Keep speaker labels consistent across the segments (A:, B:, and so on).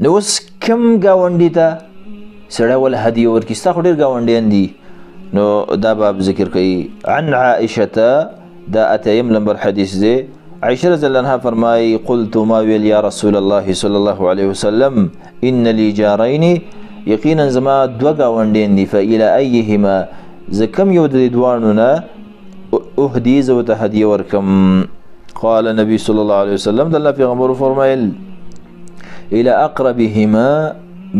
A: نو اوس کوم ګاونډي ته سړی ول هدیه ورکړي؟ ستا خو ډېر ګاونډیان دي. نو دا باب ذکر کوي. عن عائشة، دا اتیم لمبر حدیث دی. عائشة رضی الله عنها فرمایي: قلت، ما ویل، یا رسول الله صلی الله علیه وسلم، ان لي جارین، یقینا زما دوه ګاونډیان دي، فإلى ایهما، زه کوم یو د دې دواړو نه اهدي، زه ورته هدیه ورکم؟ قال النبي صلی الله علیه وسلم، د الله پیغمبر وفرمایل: الى اقربهما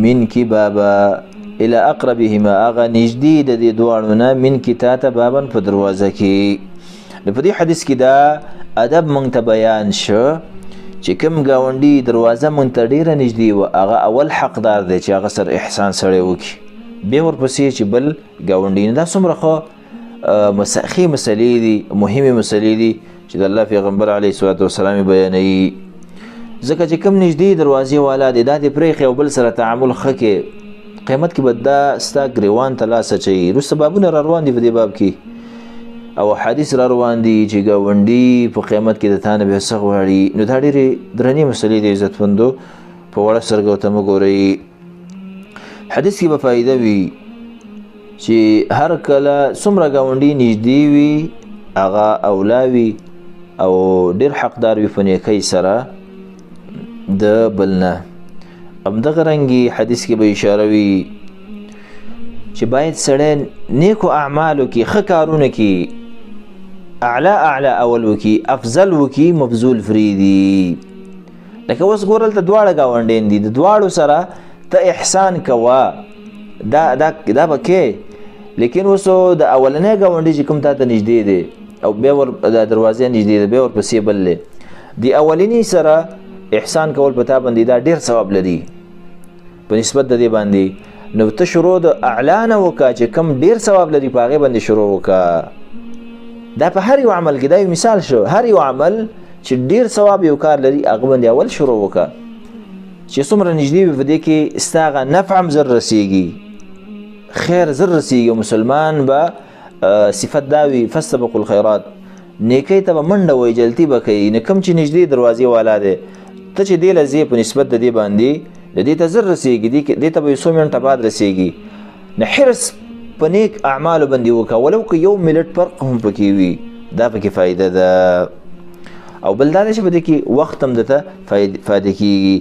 A: منك بابا، الى اقربهما، هغه نږدې د دې دواړو نه، منك، تا ته، بابا، په دروازه کې. نو په دې حدیث کې دا ادب مونږ ته بیان شو چې کوم ګاونډي دروازه مونږ ته ډېره نږدې وه، هغه اول حقدار دی چې هغه سره احسان سړی وکړي، بیا ورپسې چې بل ګاونډي. دا څومره ښه ښې مسلې دي، مهمې مسلې دي چې د الله پیغمبر علیه الصلاة والسلام بیانوي. ځکه چې کوم نږدې دروازې والا دی، دا دې پرېښی او بل سره تعامل ښه کې، قیامت کې به دا ستا ګریوان ته لاس اچوي. وروسته بابونه را روان دي په دې باب کې او حدیث را روان دي چې ګاونډي په قیامت کې د تا نه بیا څه غواړي. نو دا ډېرې درنې مسلې دي عزتمندو، په وړه سترګه ورته مه ګورئ. حدیث کې به فایده وي چې هر کله څومره ګاونډي نږدې وي، هغه اولا وي او ډېر حقدار وي په نیکۍ سره د بل نه. همدغه رنګي حدیث کې به اشاره وي چې باید سړی نیکو اعمالو کې، ښه کارونو کې اعلی اعلی اول وکي، افضل وکي، مفضول فریدي. لکه اوس ګوره، دلته دواړه ګاونډیان دي، د دواړو سره ته احسان کوه، دا دا دا به کې، لیکن اوس د اولنی ګاونډي چې کوم تا ته نږدې دی او بیا ور د دروازې نږدې دی، بیا ورپسې بل دی، د اولنی سره احسان کول په تا باندې دا ډېر ثواب لري په نسبت د دې باندې. نو ته شروع د اعلی نه وکړه، چې کوم ډېر ثواب لري په هغې باندې شروع وکړه. دا په هر یو عمل کې، دا یو مثال شو، هر یو عمل چې ډېر ثواب یو کار لري، هغه باندې اول شروع وکړه چې څومره نږدې وي، په دې کې ستا هغه نفع هم زر رسیږي، خیر زر رسیږي. مسلمان به صفت دا وي، فاستبقوا الخیرات، نیکۍ ته به منډه وایي، جلتي به کوي. نو کوم چې نږدې دروازې والا دی، ته چې دې له ځې، په نسبت د دې باندې د دې ته زر رسیږي، دې ته به یو څو منټه بعد رسیږي. نو حرص په نیک اعمالو باندې وکړه، ولو که یو ملټ فرق هم پکې وي، دا پکې فایده ده. او بل دا دی چې په دې کې وخت هم درته فایده کېږي.